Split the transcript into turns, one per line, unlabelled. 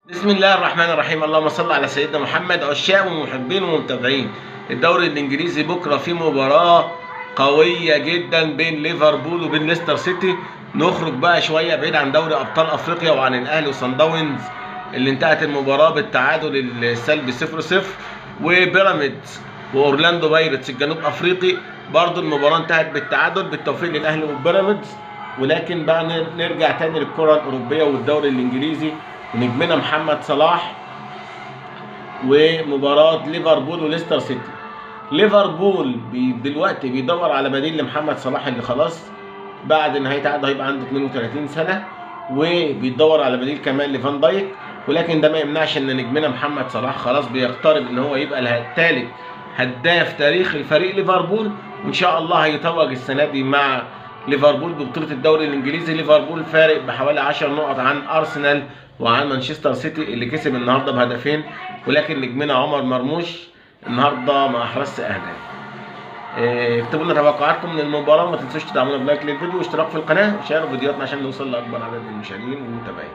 بسم الله الرحمن الرحيم، اللهم صل على سيدنا محمد. عشاق ومحبين ومتابعين الدوري الانجليزي، بكره في مباراة قوية جدا بين ليفربول وبين ليستر سيتي. نخرج بقى شوية بعيد عن دوري ابطال افريقيا وعن الاهلي وصن داونز اللي انتهت المباراة بالتعادل السلبي 0-0، وبيراميدز واورلاندو بايرتس الجنوب افريقي برضو المباراة انتهت بالتعادل. بالتوفيق للاهلي وبيراميدز. ولكن بقى نرجع تاني للكرة الاوروبية والدوري الانجليزي ونجمنا محمد صلاح ومباراة ليفربول وليستر سيتي. ليفربول دلوقتي بيدور على بديل لمحمد صلاح اللي خلاص بعد نهاية عقده هيبقى عنده 32 سنة، وبيدور على بديل كمان لفان دايك. ولكن ده ما يمنعش ان نجمنا محمد صلاح خلاص بيقترب ان هو يبقى الثالث هداف تاريخ الفريق ليفربول، وان شاء الله هيتوج السنة دي مع ليفربول ببطولة الدوري الانجليزي. ليفربول فارق بحوالي 10 نقط عن ارسنال وعن مانشستر سيتي اللي كسب النهارده بهدفين، ولكن نجمنا عمر مرموش النهارده ما احرزش اهداف. اكتبوا لنا توقعاتكم من المباراة، وما تنسوش تدعمونا ب like للفيديو واشتراك في القناة وشيروا فيديوهاتنا عشان نوصل لاكبر عدد من المشاهدين والمتابعين.